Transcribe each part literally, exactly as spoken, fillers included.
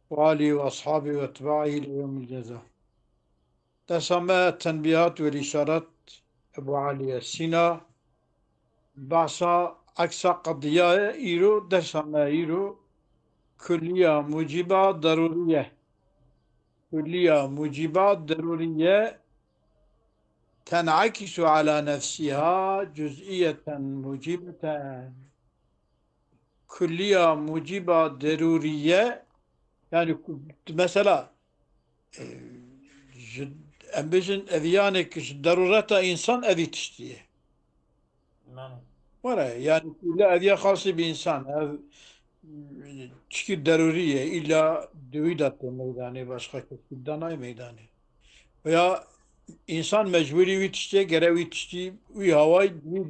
وآله وأصحابه وأتباعه إلى يوم الجزاء. Dersa me Tenbîhat û Îşaret Ebû Elî Sîna. Behsa eksa qediya ye. Îro dersa me îro kulliya mucîba derûrî ye. Kulliya mucîba derûrî ye. Ten'ekisu ala nefsiha cuz'iyeten mucîbeten. Kulliya mucîba derûrî ye. Yani ku-, mesela, e, ji, em bêjin eviyanek ji derûreta însan evî tiştî ye. Mane. Were, yani îlla eviya xasî bi însan, ev tişkî derûrî ye, îlla di wî de tê meydanê, başqa kesekî de nayê meydanê. Veya însan mecbûrî wî tiştê, gere wî tiştî, wî hawayî, wî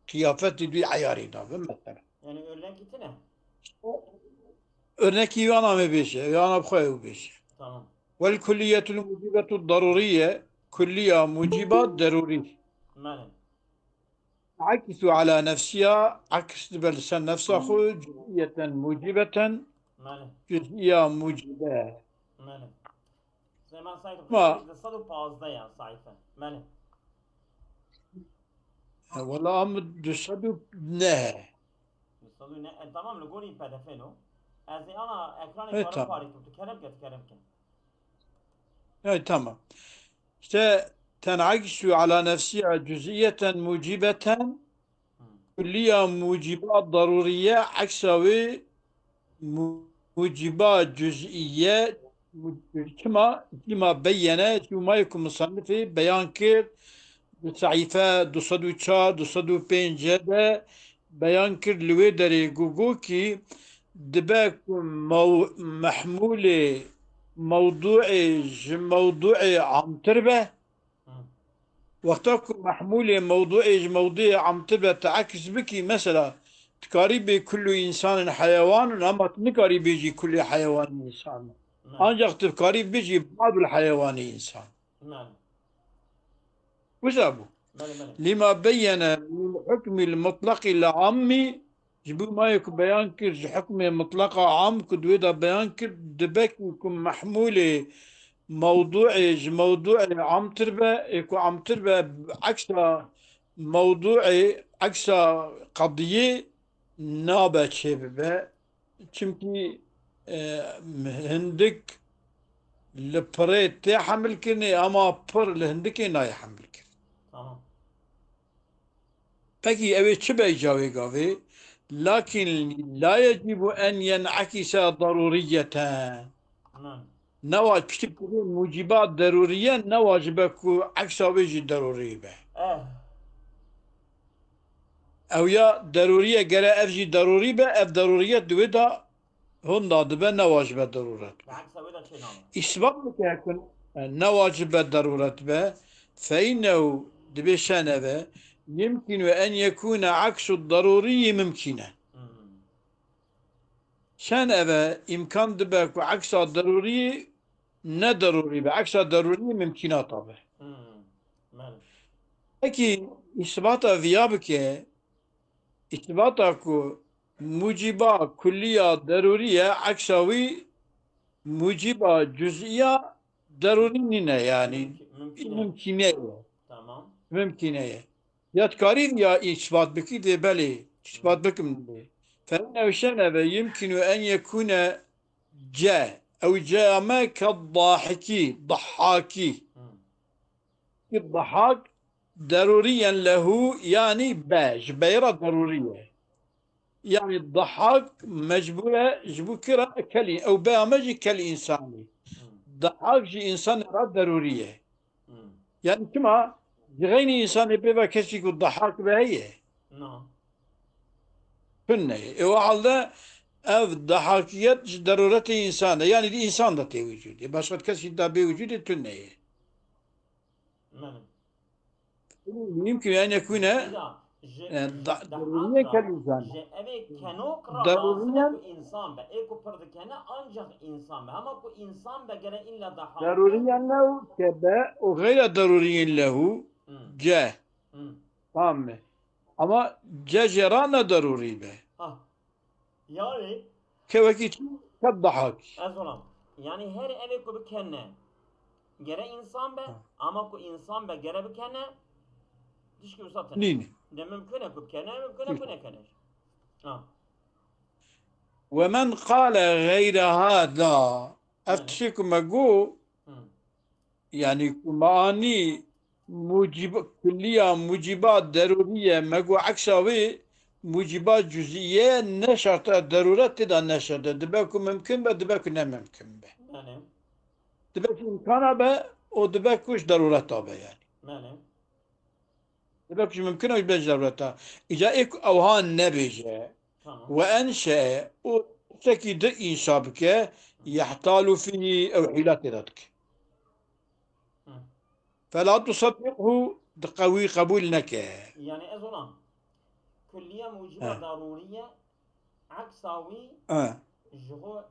qiyafetî, wî eyarî da be, mesela. Yani örnek gitine. Örnekî wî ana me bêje, wî ana bi xwe ew bêje. Tamam. Wel kulliyetul mucibetu daruriye, kulliya muciba derûrî. Mane. Akisu ala nefsiya, aks dibe li ser nefsa xwe, cüz'iyeten mucibeten, Mane. Cüz'iya mucibe. Mane. Süleyman Said Ma- okuyabilir, sed û pazdeh ya sayfa. Mane. E, wela am du sed û neh. Du sed û neh, e, tamam, li gorî P D F no. Ez ê ana ekranê E, karim tamam. Parî kim, tu kerem ke, tu kerem ke. E, tamam. İşte ten'ekisu ala nefsiha cüz'iyeten mucibeten, kulliya muciba daruriye eksa wê mu-, muciba cüz'iye mu-, çima, lima beyyene, çima yê ku musannifê beyan kir, di sayfe du sed û çar, du sed û pênc de beyan kir, li wê derê ku got kî dibe ku mew-, mehmûlê mewdûê ji mewdûê amtir be. Hı. Wexta ku mehmûlê mewdûê ji mewdûê amtir be, tu eks bikî, mesela, tu karî bê kullu insanin heyewanun, ama tu nikarî bêjî kulê heyewanî insan. Hı. Ancak tu karî bêjî badul heyewanî insan. Hı. Wisa bû. Belê, belê. Lima beyyene min hukmil mutlaqî li ammî, ji bo mayê ku beyan kir, ji hukmê mutlaqa am ku di wê de beyan kir, dibe ku, ku mehmûlê mewdûê ji mewdûê amtir be, ê ku amtir be, eksa mewdûê, eksa qediyê nabe çêbibe. Çimkî, e, hindik li pirê tê hemilkirinê, ama pir li hindikê nayê hemilkirin. Tamam. Pekî ew ê çi bey cawê gavê? Lakin la yecîbu en yen'ekise darûriyeten. Tamam. Newa piştî ku bê mucîba derûriye, newacibe ku eksa wê jî derûrî be. Eh. Ew ya derûriye gere ev jî derûrî be, ev derûriyet di wê de hûn dadibe, newacibe derûret be. Bi eksa wê de çê name. Îsbat bike ku newacibe derûret be, fe innehu, dibê şen ev e, yumkinu en yekûne eksu derûriyî mumkîne. Hmm. Şen ev e, îmkan dibe ku eksa derûrî ne derûrî be, eksa derûrî mimkînata be. Hmm, belê. Pekî îsbata viya bike, îsbata ku mucîba kulliya derûrî ye, eksa wî mucîba cuz'iya derûrî nîne, yanî Mimkî-, mimkîn e. Mimkîne ye. Tamam. Mimkîne ye. Ya dikarî ya îsbat bikî dê belê. Îsbat bikim dê. Fe innehu şen ev e, yumkinu en yekûne ce. Ew ce ya me ke dahikî, dahakî. Hmm. Ki dahak derûriyen lehu, yanî be, ji beyra derûrî ye. Yanî dahak mecbûr e ji bo kira kelî, ew beya me jî kel însanî. Hmm. Dahak ji însanê re derûrî ye. Hmm. Yanî çima? Ji xeynî însanê pê ve kesî ku dahak be heye? Na. Tune ye. Ê o halde ev dahakiyet ji derûretê însan e. Yanî di însan de tê wicûdê. Başqa kesî de bê wicûdê tune ye. Mümkün yani kune, e, da-, derûriye kel însan. Ji evê kenok re derûriyen lazim e ku însan be. Ê ku pir dikene ancak însan be. Hema ku însan be gere illa daha derûriyen lehu ke be û geyra derûriyen lehu. Hmm. Ce. Hmm. Tamam mı? Ama ce jê re ne derûrî be. Ha. Yani. Ke wekî çi? Ke dahak. Ez olam. Yani her evê ku bikene gere însan be, ha, ama ku însan be gere bikene, tişkî wisa tune. Nîne. De mimkun e ku bikene, mimkun e ku nekene. Ha. Ve men qale geyre hada. Ev tiştê ku me got, yani ku me anî mucib-, kulliya muciba derûrî ye, me got eksa wê muciba cuzî ye, ne şert e, derûret tê de ne şert e. Dibe ku mimkun be, dibe ku ne mimkun be. Belê. Dibe ku îmkana be û dibe ku ji derûreta be yani. Belê. Dibe ku ji mimkun e, ji be ji derûreta. Îca ê ku ewha nebêje. Tamam. Ve enşe û tiştekî di înşa bike, yehtalu fîhî, ew hîla tê de dike. Hı. Fela tusaddiqhu, di qewî qebûl neke. Yani ez ona kulliya muciba He. darûriye, eksa wî He. ji xwe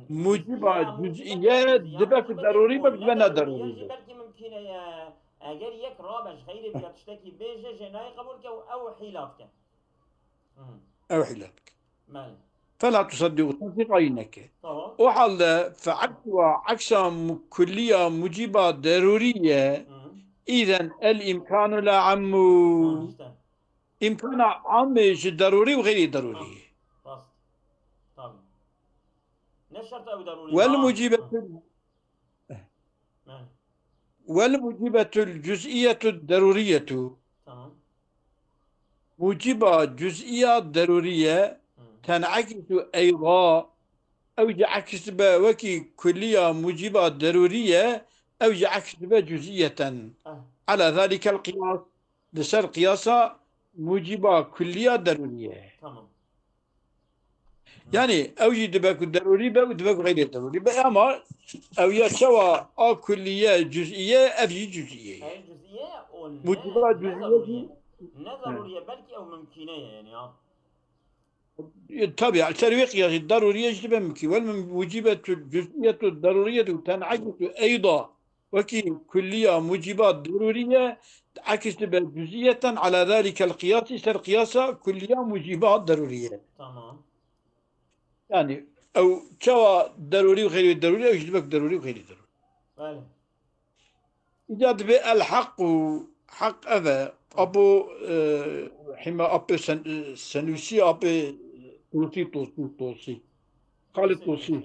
Muciba cuz'iye dibe ku darûrî be, dibe ne darûrî be. Belkî mimkîne ye, eger yek rabe ji xeyrê bîya tiştekî bêje, jê nayê qebûl ke û ew hîla dike. Ew hîla dike. Belê. Fela tusaddiqu, tasdîq ayî neke. Tamam. O halde fe eksa, eksa mu-, kulliya muciba derûrî ye. Hı. Îzen el îmkanu la ammu. Ha, işte. Îmkana amê ji derûrî û xeyrî derûrî ye. Rast. Tabii. Ne şert ew derûrî. Wel Ha. mucibetul Ha. Wel mucibetul cuz'iyetu derûriyetu. Tamam. Muciba cuz'iya derûriye Hı. ten'ekisu eyda. Ew jî eks dibe wekî kulliya muciba derûriye, ew jî eks dibe cuz'iyeten. Ah. Ala zalikel qiyas. Li ser qiyasa muciba kulliya derûriye. Tamam. Yani ew jî dibe ku derûrî be û dibe ku xeyrê derûrî be. Ama ew ya çawa a kulliye cuz'iye, ev jî cuz'iye ye. Ev cuz'iye o ne, Muciba ne cuz'iye zarûriye. jî- Ne zarûriye, belkî ew mimkîne ye yani ha. E, tabii, ser wê qiyasî darûriye jî dibe mimkîn. Wel min mucibetu cuz'iyetu darûriyetu ten'ekisu eyda. Wekî kulliya muciba derûriye, eks dibe cuz'iyeten ala zalikel qiyasî, ser qiyasa kulliya muciba derûriye. Tamam. Yani ew çawa derûrî û xeyrî derûrî, ew jî dibe ku derûrî û xeyrî derûrî. Belê. Îca dibê el heq û heq ev e. Apo, e, hîma apê sen, e, Senûsî, apê Tosî, Tosî, Tosî. Xalid Tosî. Yani,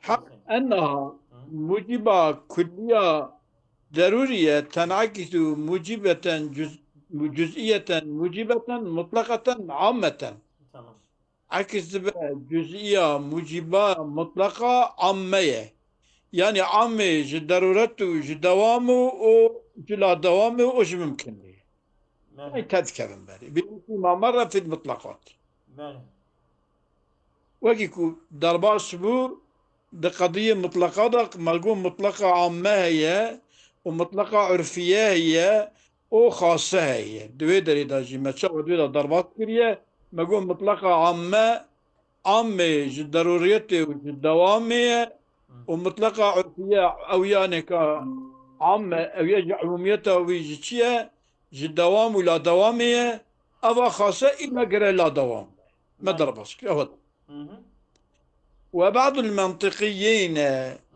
Heq Tosî. Ennaha Hı. muciba kulliya derûriye ten'ekisu mucibeten cuz-, cuz'iyeten mucibeten mutlaqeten ammeten. Tamam. Eks dibe cuz'iya muciba mutlaqa amme ye. Yani amme ji derûret û ji dewam û, û ji la dewamê û ji mimkun ye. Belê. Ay tedkevin berê. Bi ma merre fil mutlaqat. Belê. Wekî ku derbas bû, di qediyê mutlaqa de me got mutlaqa amme heye û mutlaqa urfiye heye û xase heye. Di wê derê de jî me çawa di wê de derbas kiriye, me got mutlaqa amme, amme ji derûriyetê û ji dewamê ye û mutlaqa urfiye ew ya neka amme, ew ya ji umumiyeta wî ji çi ye? Ji dewam û la dewamê ye. Eva xase î me gere la dewam. Me Belê. derbas kir. Ew e. Hı hı. Ve ba'dul mentiqiyyin,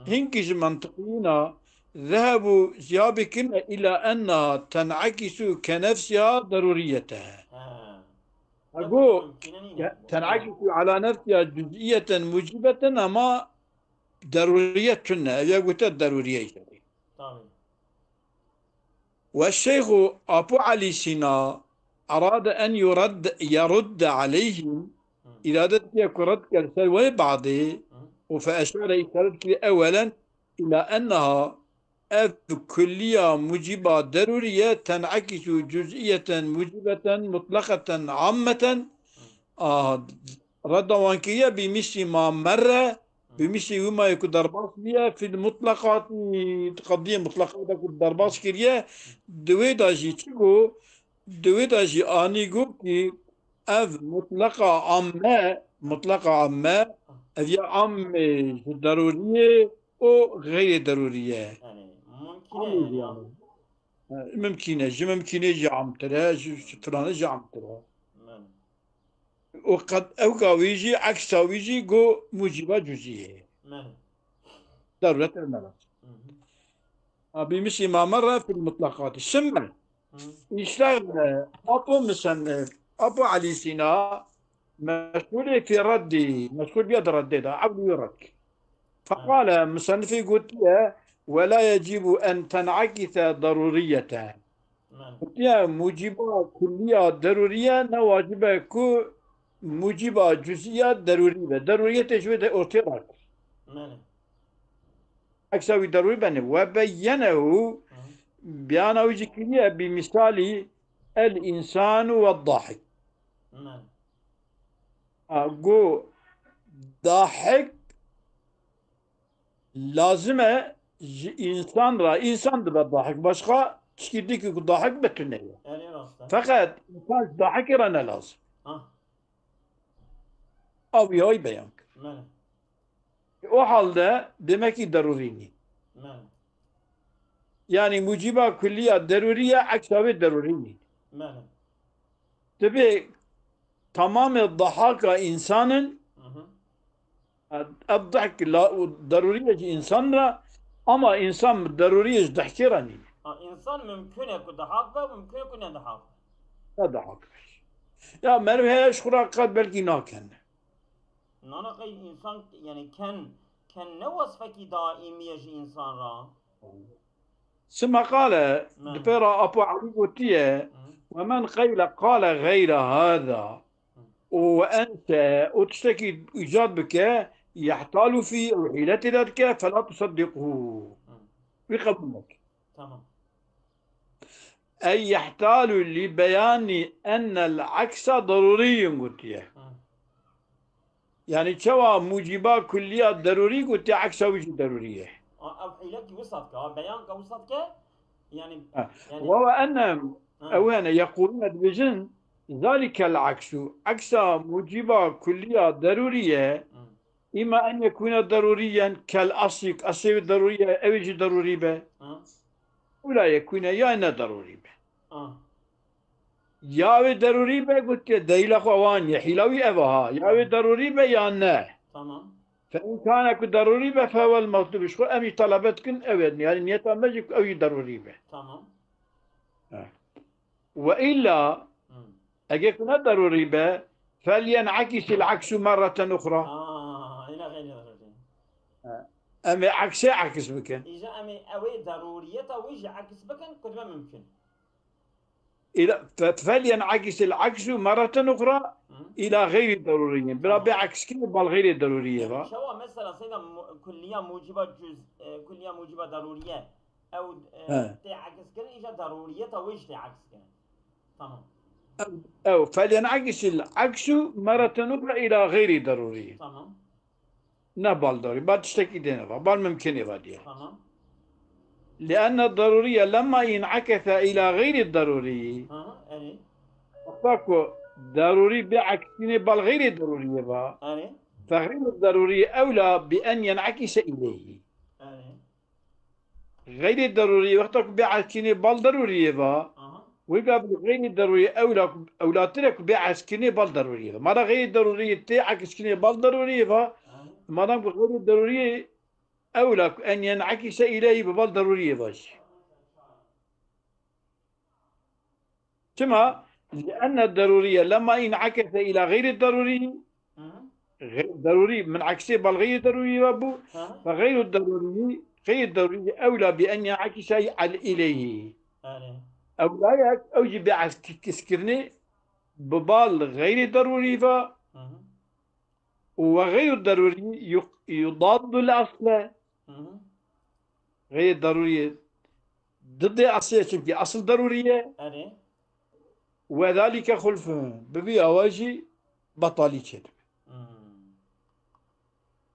hinkî ji mentiqiyîna, zehebu ziya bikirine ila enna ten'ekisu ke nefsiha derûriyete. Ha. Ego, Mimkîne nîne. ten'ekisu ala nefsiha cuz'iyeten mucibeten ama derûriyet tune. Ev ya gote derûriye jî. Tabii. Ve Şeyxu Apo Elî Sîna erade en yurad-, yerudde aleyhim, îrade dikiye ku red ke li ser wê badê, û fe eşare îşaret kiriye ewelen ila ennaha, ev kulliya muciba derûriye ten'ekisu cuz'iyeten mucibeten mutlaqeten ammeten. Aha, redda wan kiriye bi mislî ma merre, bi mislî wî mayê ku derbas bûye, fil mutlaqatî, qediyê mutlaqatê ku derbas kiriye, di wê de jî çi got? Di wê de jî anî got kî ev mutlaqa amme, mutlaqa amme, ev ya amme ji derûriyê û xeyrê derûrî ye. Yani, mumkîne yani. Ha, mimkîne, ji mimkînê jî amtir e, ji, ji filanê jî amtir e. Yani. Û qet ewka wî jî, eksa wî jî go mucîba cuzî ye. Yani. Daruret ev ne lazim. Hı hı. Ha, bîmişî ma merre fil mutlaqatî. Şimdi, Hı. işte, e, Apo Müsennif, Apo Ali Sina, meşgulê fi reddi, meşgul biya di reddê de, evlî red. Hı. Feqale, Müsennifî gotiye, "Ve la yecibu en ten'akise daruriyeten." Mene. Gotiye, muciba kulliya deruriye ne wacibe ku muciba cüziya derurî be. Deruriyetê ji wê de ortê rakir. Mene. Eksa wî derûrî benê. Ve beyyenehu, Hı. biyana wî jî kiriye bi misalî el insanu ve dahik. Mene. Ha, gu dahik lazim e ji insan ra, insan dibe dahik. Başka tişkî dîkî ku dahik be tune ye. Erê rast e. Feqet insan ji dahikê re ne lazim. Ha. Ew ya wî beyan kir. Mene. O halde demek ki derûrî nî. Mene. Yani muciba kulliya derûrî ye, eksa wê derûrî nî. Mene. Dibê tamamê dahaka insanin, Hı hı. ev dehk la, derûrî ye ji insan re, ama insan derûrî ye ji dehkê re nî. Ha, insan mümkün e ku dahak be, mümkün e ku ne dahak be. Ne dahak be. Ya meriv heye ji xwe re qet belkî nakene. Nana qey insan, yani ken, ken ne wesfekî daîmî ye ji insan ra? Sima qale, Mem. di pê ra Apo Elî gotiye, Hı. "Ve men qeyle qale geyre hada." Hı. Û ve enşe, û tiştekî îcad bike, yehtalu fî, ew hîletê de dike, fela tuseddiqhu. Hı. Wî qebûl neke. Tamam. Ey yehtalu li beyanî ennel eksa darûrîyun gotiye. Hı. Yani çawa muciba kulliya derûrî gotiye, eksa wî jî derûrî ye. A, ev hîlekî wisa dike, a, beyanka wisa dike, yani, Ha. yani Wa ve ennem, Ha. ew hene, yeqûlûne dibêjin, zalikel eksu, eksa muciba kulliya derûrî ye, Hı. îma en yekûne derûrîyen kel eslî, eslê wî derûrî ye, ew ê jî derûrî be. Hı. Ew la yekûne ya ne derûrî be. Ah. Ya wê derûrî be, gotiye, delîla xwe wan ye, hîla wî ev e ha. Ya wê derûrî be ya ne. Tamam. Fe in kane ku derûrî be, fe huwel metlûb. Ji xwe em jî telebe dikin, ew e. Yani niyeta me jî ku ew jî derûrî be. Tamam. Ha. Ve illa, Hmm. eger ku ne derûrî be, fel yen'ekisil eksu merreten uxra. Aa, îna xeylê derûrî. Ha. Em ê eksê aks bikin. Îja em ê ew ê derûriyeta wî jî aks bikin, ku dibe mimkun. Îla, fe-, fel yen'ekisil eksu merreten uxra Hı. îla xeyrî derûrî. Bira Tamam. bê ekskirî bal xeyrê derûrî ye Yani va. çawa mesela seyda mu-, kulliya muciba cüz, e, kulliya muciba daruriye. Ew, e, He. tê aks kirin, îja daruriyeta wê jî tê aks kirin. Tamam. Ew, ew, fel yen'ekisil eksu merreten uxra îla xeyrî derûrî. Tamam. Ne bal darûrî, bal tiştekî dê ne va, bal mimkinê va diye. Tamam. Li'enne darûriye lemma în'ekese îla xeyrî darûrî. Hı hı, erê. Wexta ku darûrî bê ekskînê bal xeyrê darûriyê va. Erê. Fe xeyrî darûrî ewla bi en yen'ekise îleyhî. Erê. Xeyrê darûrî, wexta ku bê ekskînê bal darûriyê va. Aha. Wê ga bi xeyrê darûrî ewla, ewlatir e ku bê ekskînê bal darûriyê va. Mara xeyrê darûrî tê ekskînê bal darûriyê va. Aha. Madem ku xeyrê darûrî ewla ku en yen'ekise îleyhî bi bal darûriyê va jî. Çima? Li'enne darûriye lemma în'ekese îla xeyrî darûrî. Hı hı. Xey-, darûrî, min eksê bal xeyrî darûrî ve bû. Hı hı. Fe xeyru darûrî, xeyrî darûrî ewla bi en yen'ekise el îleyhî. Erê. Ewla ye, ew jî bê ekskirinê bi bal xeyrî darûrî ve. Hı hı. Û ve xeyru darûrî yu-, yudaddu l asle. Hı hı. Xeyrê darûrî didê eslê ye, çimkî esil darûrî ye. Erê. Ve zalike xulfun. Bi vî awa jî betalî çêdibe. Hmm.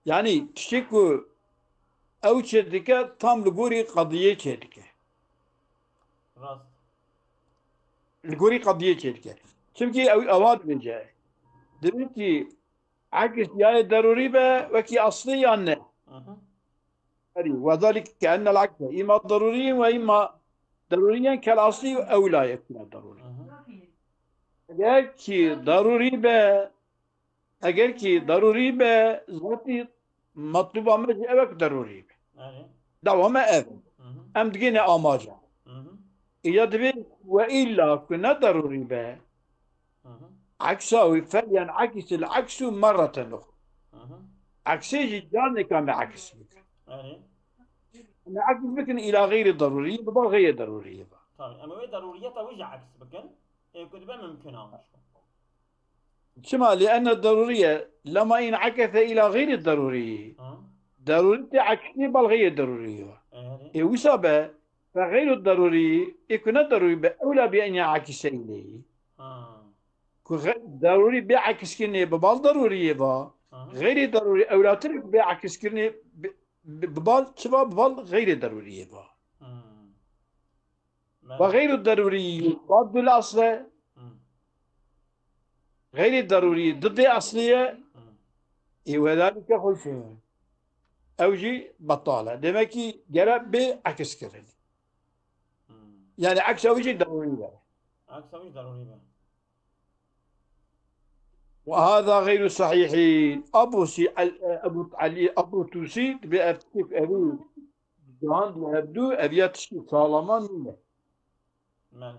Yani tiştê ku ew çêdike tam li gorî qediyê çêdike. Rast. Li gorî qediyê çêdike. Çimkî ew ewa dibêje. Dibê ki Aks ya yê derûrî be wekî eslî yan ne? Aha. Erî, ve zalike ennel akse îma derûrî ve îma derûrîyen kel eslî ew la yekûne derûrî. Aha. Eger kî derûrî be, eger kî derûrî be, zatî metlûba me jî ew e ku derûrî be. Dawa me ev. Hı hı. Em digihîne amaca. Hı hı. Îca divê we îlla ku ne derûrî be. Hı hı. Eksa wî felyen'ekis el-eksu merreten uxra. Hı hı. Eksê jî carnêka me eks bikin. Erê. Me eks bikin îla xeyrî derûrî, bi bal xeyrê derûrî be. Tabii. Ama wê derûriyeta wî jî eks bikin. Ê ku dibe mimkun a. Çima? Li enne derûriye lema in ekese îla xeyrî derûrî. Hı. Derûrî tê eksî bal xeyrê derûrî ye. Erê. Ê wisa be, fe xeyru derûrî, ê ku ne derûrî be, ewla bi en ya ekise îleyî. Ha. Ku xe-, derûrî bê ekiskirinê bi bal derûriyê va. Aha. Xeyrê derûrî ewlatir bê ekiskirinê bi, bi, bi bal çi va, bi bal xeyrê derûriyê va. Hmm. Ve xeyru derûrî baddul asle. Hmm. Xeyrê derûrî didê eslî ye. Hmm. Ê wedalike xweş e. Ew jî betal e. Demek ki gere bê ekiskirin. Hmm. Yani eksa wî jî derûrî be. Eksa wî jî derûrî be. Ve hâzâ xeyru sahîhîn. Abu Si-, El-, Ebu Elî, Abu Tusî, dibê ev tişt evî cihan di hevdû, ev ya tiştî sağlama nîne. Mele.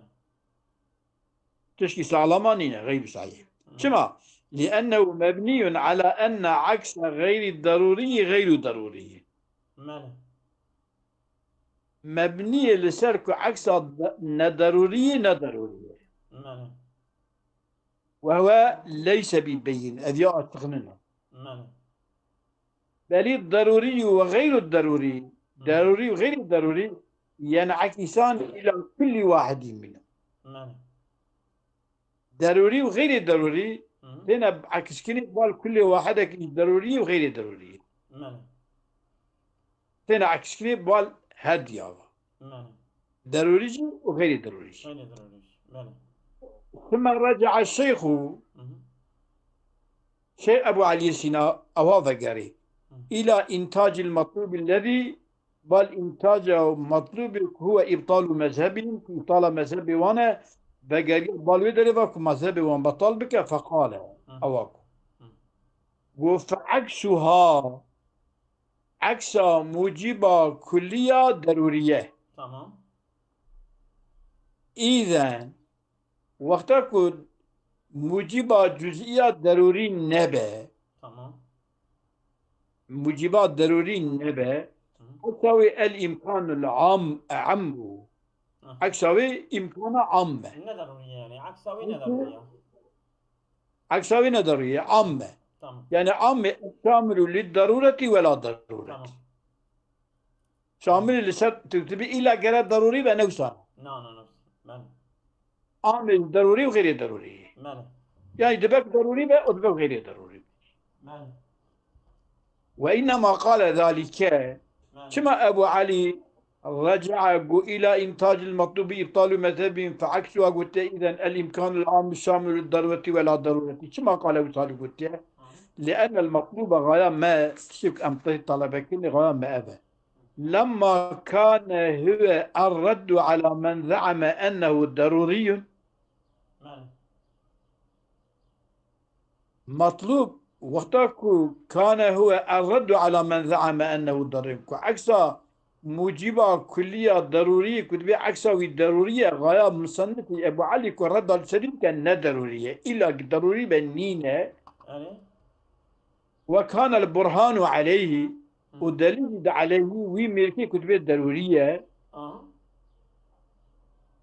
Tiştî sağlama nîne, xeyru sahîh. Hı. Çima? Li ennehu mebniyun ala enne aksa xeyri derûrî xeyru derûrî. Mele. Mebniyê li ser ku eksa de-, nederûrî ye, nederûrî ye. Mele. Ve huve leyse bi beyin. Ev ya açık nîne. Mele. Belî derûrî û xeyru derûrî. Hı. Derûrî û xeyrî derûrî yen'ekisan îla kullî wahidî mîne. Mele. Derûrî û xeyrê derûrî Hı hı. têne ekiskinê bal kulê wahidekî derûrî û xeyrê derûrî. Mele. Têne ekiskinê bal her diya va. Mele. Derûrî jî û xeyrê derûrî jî. Xeyrê derûrî jî. Mele. Thumma reca'a şeyxu Hı hı. Şeyh Ebu Elî Sîna ewa vegerî. Hı. Îla intacil metlûbî lezî Bal întaca metlûbê ku huwe îbtalu mezhebihim, ku îbtala mezhebê wan e, vegeriya bal wê derê va ku mezhebê wan betal bike, feqale, Hı. ewa ku. Hı. Got, fe eksuha, eksa mucîba kulliya derûriye. Tamam. Îzen, wexta ku mucîba cuzîya derûrî nebe, Tamam. mucîba derûrî nebe, Hı. eksa wê el îmkanul am, e'em bû. Hı. Eksa wê îmkana am me. Ne derûrî ye yani. Eksa wê ne derûrî ye. Eksa wê ne derûrî ye, am me. Tamam. Yani am me şamilu lid derûretî ve la derûret. Tamam. Şamilî li ser tu dibî îla gere derûrî be ne wisa. Na, na, na. Mele. Amê derûrî û xeyrê derûrî. Mele. Yani dibe ku derûrî be û dibe ku xeyrê derûrî be. Mele. Ve innema qale zalike. Mele. Çima Ebu Elî reca'a gu îla intacil metlûbî îbtalu mezhebîn fe eksuha gotiye îzen el îmkanul amî şamilul derûretî ve la derûretî. Çima qale wisa gotiye? Hı. Li ennel metlûbe gaya me tiştek em tê talebe kirinê gaya me ev e. Lemma kane huve er-reddu ala men ze'ame ennehu derûriyun. Mele. Metlûb, wexta ku kane huve er-reddu ala men ze'ame ennehu derûriyun. Ku eksa mucîba kulliya derûrî, ku dibê eksa wî derûrî ye, gaya musennifî Ebu Elî ku redda li serî dike ne derûrî ye. Îlla ki derûrî be nîne. Erê. Ve kanel burhanu aleyhî, Hı. û delîl de aleyhî wî mêrkê ku dibê derûrî ye. Aha.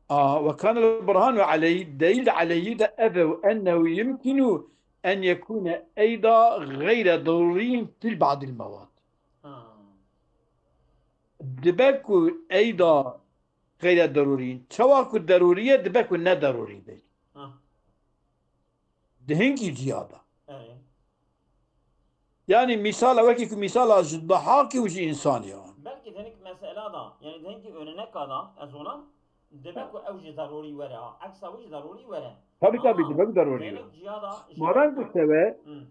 A, ve kanel burhanu aleyhî, delîl de aleyhî de ev e, ennehu yumkinu en yekune eyda gayre derûrîn fil ba'dil mewad. Ha. Dibe ku eyda gayre derûrîn. Çawa ku derûrî ye, dibe ku ne derûrî be. Ha. Di hingî ciya de. Erê. Yani mîsala wekî ku mîsala ji dahakî û ji însanî ye. Belkî di hinek mesela da, yani di hinkî örneka da, ez ona, dibe ku ew ji derûrî were, ha, eksa wî ji derûrî were. Tabii, tabii, Ama dibe ku derûrî di were. Hinek ciya da, ji Maran wekî ku sewe, Hı.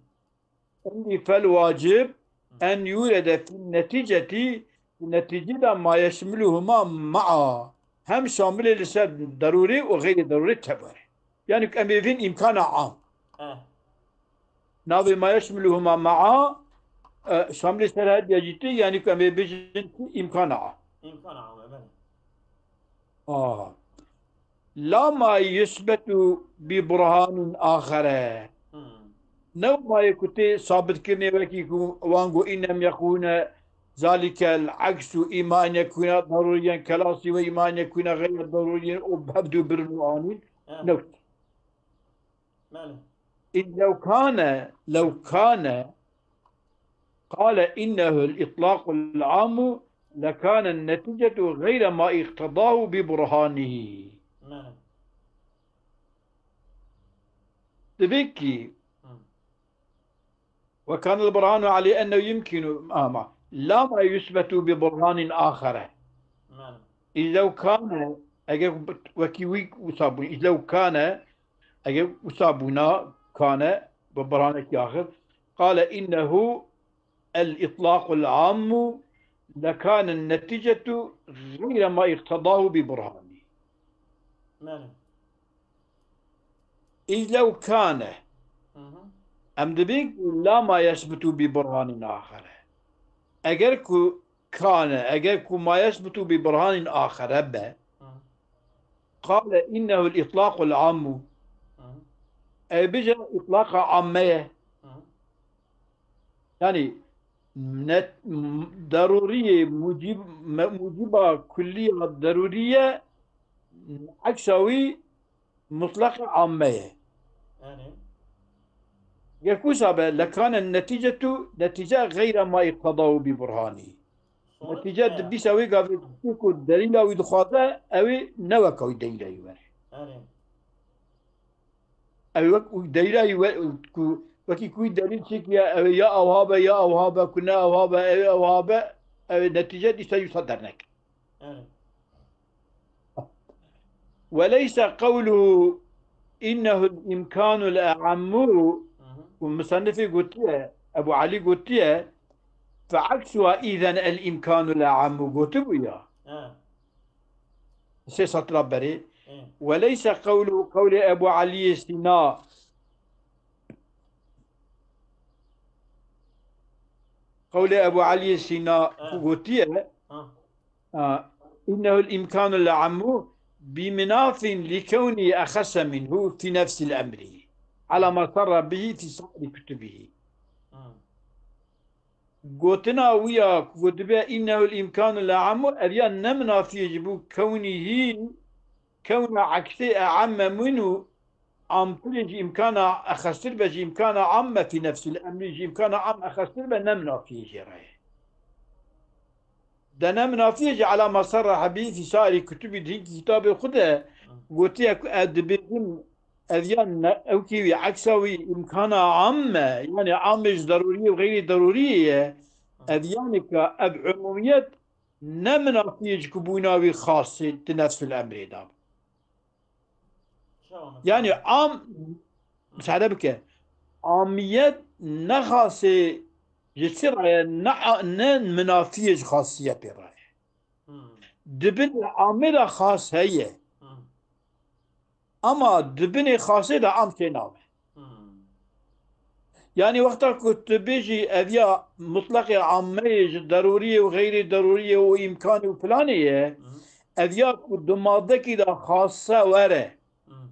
Endî fel wacib en yurede fî netîcetî, netîcî de ma yeşmiluhuma ma'a. Hem şamilê li ser derûrî û xeyrê derûrî tevere. Yani em ê vîn îmkana am. Eh. Navê ma yeşmiluhuma ma'a, e, şamlê ser her diya jî tê, yanî ku em ê bêjin îmkana a. İmkana ama, belê. Aha. La ma yusbetu bi burhanin axere. Hmm. Ne mayê ku tê sabitkirinê wekî ku wan got, "Innem yeqûne zalike el-aks û îma en yekûne darûriyen kelasî ve îma en yekûne xeyre darûriyen" û hevdû birin û anîn. Evet. Newt. Belê. إذ لو كان، لو كان، قال إنه الإطلاق العام لكان النتيجة غير ما اقتضاه ببرهانه. Belê. Dibê kî Hı. وكان البرهان عليه أنه يمكن، ama, لا ما يثبت ببرهان آخر. Belê. إذ لو كان، eger wekî wî wisa bû, إذ لو كان، eger wisa bûna, kane, bi burhanekî axir, قال إنه الإطلاق العام لكان النتيجة غير ما اقتضاه ببرهانه. Belê. إذ لو كان، Hı hı. em dibên ku لا ما يثبت ببرهان آخر. Eger ku kane, eger ku ما يثبت ببرهان آخر be, Hı. قال إنه الإطلاق العام. Hı hı. Ew bêje îtlaqa amme ye. Hı hı. Yani net, m-, darûriyê mucib, me-, muciba kulliya darûriye, eksa wî mutlaq amme ye. Yani. Ger ku wisa be, lekane neticetu, netice geyre ma iqtedau bi burhani. Sonuç Netice ne? Dibîsa wî gavê ku delîla wî dixwaze, ew ê ne weka wî delîla wî were. Yani. Ew wek û delîla wî we-, ku wekî ku wî delîl çêkiye, ew ê ya ewha be, ya ewha be, ku ne ewha be, ew ê ewha be, ew ê netice dîsa wisa dernek. Yani. وليس قوله إنه الإمكان الأعم Hı hı. û musennifê gotiye, Ebu Elî gotiye, فعكسها إذن الإمكان الأعم gotibû ya. Ha. Sê satira berê. E. وليس قوله qewlê Ebu Elî Sîna. Qewlê Ebu Elî Sîna Ha. ku gotiye, Ha. ha, إنه الإمكان الأعم بمناف لكونه أخص منه في نفس الأمر على ما صرح به في سائر كتبه. Ha. Gotina wî ya ku dibe إنه الإمكان الأعم, ev ya ne minafî ye ji bo kewnî hî, kewna eksê e'amme min û amtirê ji îmkana exestir be, ji îmkana amme fî nefsîl emrî, ji îmkana am exestir be, ne minafî ye jê re ye. De ne minafî ye ji على ما صرح به في سائر كتبه, di hinkî kitabê xwe de gotiye ku ez dibêjim, ev ya ne, ew kî wî eksa wî îmkana am e, yani amê ji darûriyê û xeyrê darûriyê ye. Ev yani ka ev umumiyet ne minafî ye ji ku bûna wî xasê di nefsil emrê de. Çawa mesela? Yani am, müsaade bike, amiyet ne xasê ji çi re ye, ne, ne minafî ye ji xasiyetê re ye. Hmm. Di bin amê de xas heye. Hmm. Ama di binê xasê de am tê nabe. Hmm. Yani wexta ku tu bêjî ev ya mutlaqê ammeyê ji derûriyê û xeyrê derûriyê û îmkanê û planê ye, Hmm. ev ya ku di madekî de xase were, Hmm.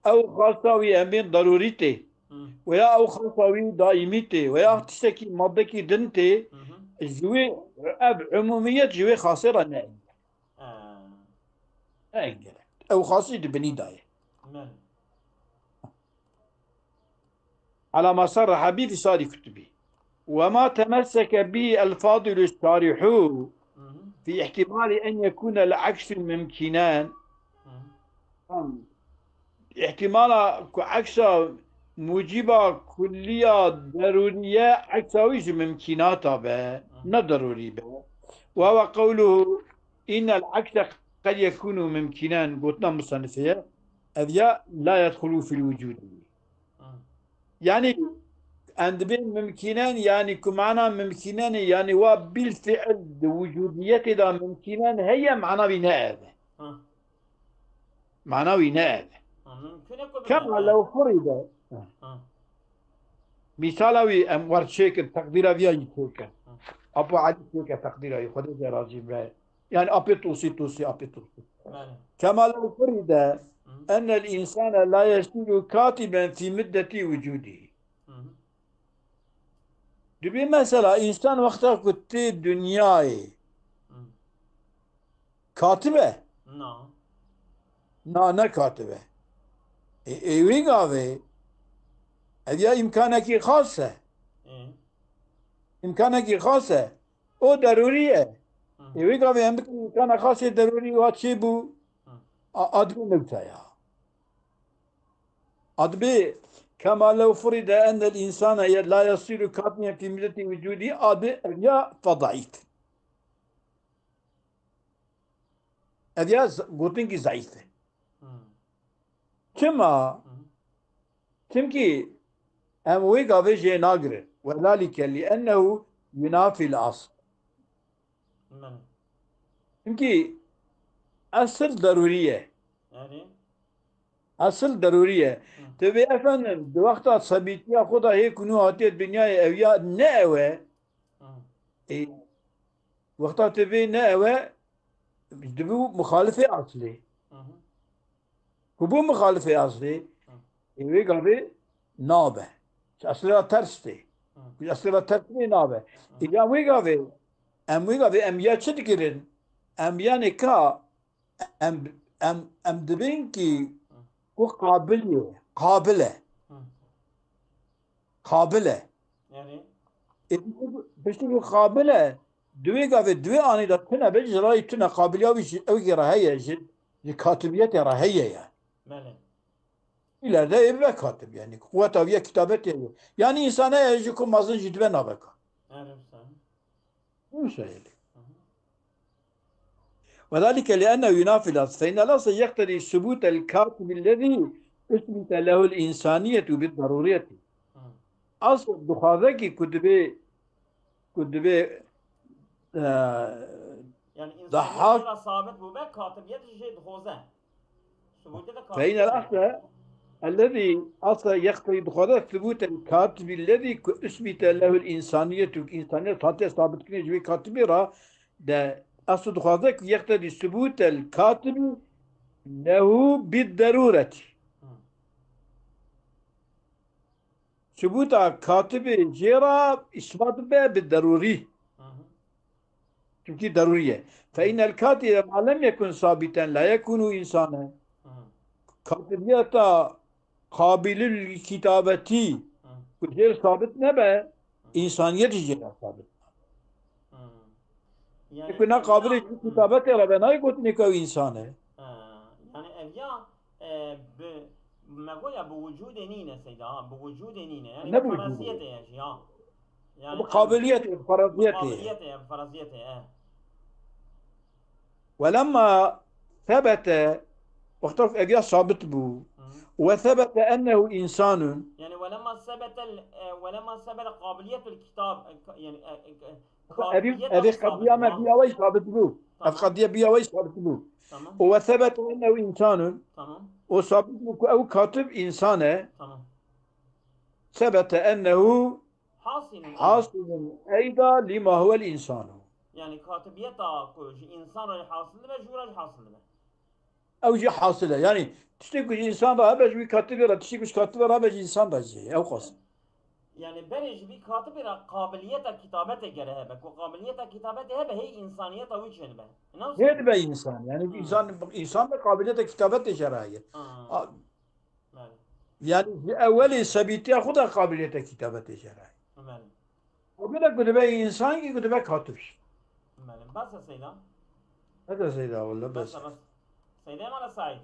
ew xasa wî em bên derûrî tê, Hmm. weya ew xasa wî daîmî tê, weya tiştekî madekî din tê, Mhm. ji wê ev umumiyet ji wê xasê re ne. Ha. Ne engel e. Ew xasî di binî de ye. Men. على ما صرح به في سائر كتبه. وما تمسك به الفاضل الشارح Mhm. في احتمال أن يكون العكس ممكنا. Mhm. Tamam. Îhtimala ku eksa muciba kulliya derûniye eksa wî ji mimkînata be, ne derûrî be. Ve ve qewluhu innel ekse qed yekûnu mimkînen, gotina musennifê ye, ev ya la yedxulu fil wicûdî. Hı. Yani em dibên mimkînen, yani ku mana mimkînen e, yani wa bil fiil di wicûdiyetê de mimkînen heye, mana wî ne ev e. Hı. Mana wî ne ev e. Ha, mümkün e ku Kema bine. lew furide. Ha. Mîsala wî em wer çêkin, teqdîra viya jî çêkin. Apo Elî çêke teqdîra wî, Xwedê jê razî be. Yani apê Tusî, Tusî, apê Tusî. Belê. Kema lew furide Hı. ennel însane la yesîru katiben fî middetî wicûdî. Hı hı. Dibê mesela însan wexta ku tê dinyayê Hı. katib e? Na. Na, ne katib e. E, ê wî gavê ev ya îmkanekî xas e. Ê. Îmkanekî xas e. O derûrî ye. Hı. Ê wî gavê em bikin îmkana xasê derûrî wa çê bû. Hı. A, a dibê newta ya. A dibê kema lew furide ennel însane ye-, la yesîru katiben fî middetî wicûdî, a dibê ev ya fedaîf. Ev ya z-, gotinkî zayîf e. Hmm. Çima? Hmm. Çimkî em wê gavê jê nagirin. Welalike li ennehu yunafil asl. Belê. Çimkî esil derûrî ye. Erê. Esil derûrî ye. Hı. Tevê efendim, di wexta sebîtiya xwe de hê ku nû hatiye dinyayê ev ya ne ew e. Hı. Ê, wexta tevê ne ew e, dibû muxalifê aslê. Hı hı. Ku bû muxalifê aslê, Hı. ê wê gavê nabe. Ji eslê re ters tê. Hı. Ji eslê re ters tê nabe. Hı. Ê ya wê gavê, em wê gavê, em ya çi dikirin? Em yanê ka, em, em, em dibin ki Hı. ku qabil ye, qabil e. Hı. Qabil e. Yani? E, piştî ku qabil e, di wê gavê, di wê anî de tune be, ji rayî tune, qabiliya wî ji, ew jî re heye, ji, ji katibiyetê re heye yani. Belê. İleride ê bibe katib yani. Quweta wî ya kitabetê ye. Yani însana ye ji ku mezin jî dibe nabe ka. Erê wisa. Wisa yani. Hı hı. وذلك لأنه ينافي الأصل، فإن الأصل يقتضي ثبوت الكاتب الذي أثبت له الإنسانية بالضرورية. Hı. Asl dixwaze ki ku dibê, ku dibê, e, Yani daha însaniyet jê re sabit bûbe, katibiyet jî jê dixwaze. Subûtê de فإن katibiyet الأصل الذي أصل يقتضي dixwaze ثبوت الكاتب الذي أثبت له الإنسانية, ku însaniyet hatiye sabitkirin ji wê katibê re, de asl dixwaze ku يقتضي ثبوت الكاتب له بالضرورة. Hı. Subûta katibê jê re îsbat be bi derûrî. Hı hı. Çimkî derûrî ye. فإن الكاتب ما لم يكن ثابتا لا يكون إنسانا. Hı. Katibiyeta qabilül kitabetî Hı. ku jê sabit nebe, Hı. însaniyet jî jê re sabit. Hı. Yani Ku ne ev qabilê ya ji kitabetê re be, nayê gotinê ku ew însan e. Ha, yani ev ya, e, bi, me goya bi wicûdê nîne seyda, ha, bi wicûdê nîne. Yani Ne bi bi wicûdê? feraziyetê ye jî, ha. Yani Bi qabiliyetê, bi feraziyetê ye. Qabiliyetê ye, bi feraziyetê ye, e. ولما ثبت, wexta ku ev ya sabit bû, Hı. وثبت أنه إنسان. Yani ولما ثبت ال-, e, ولما ثبت قابلية الكتاب, e, ka-, yani, e, e, Evî, Qabiliyeta evî wî sabit qediya me bû, ha. biya wê sabit bû. Ev Tamam. qediya biya wê sabit bû. Tamam. û وثبت أنه إنسان. Tamam. û sabit bû ku ew katib însan e. Tamam. ثبت أنه Hasilun. حاصل أيضا لما هو الإنسان. Yani katibiyeta ku ji însan re hasil dibe, ji wî re jî hasil dibe. Ew jî hasil e. Yani tiştê ku ji însan re hebe ji wî katibê re, tiştê ku ji katibê re hebe ji însan re jî heye. Ew qas. Yani berê ji vî katibê re qabiliyeta kitabetê gere hebe. Ku qabiliyeta kitabetê hebe, hê însaniyeta wî çêdibe. Ne wisa? Hê dibe însan. Yani Hı. însan, însan de qabiliyeta kitabetê jê re heye. Hı. A- Belê. Yani ji ewelê sebîtiya xwe de qabiliyeta kitabetê jê re heye. Belê. Qabiliyeta ku dibe însan ki ku dibe katib jî. Belê. Bes e Seyda. Hede Seyda, wele bes. Bes e, bes. Seyda mala Saîd.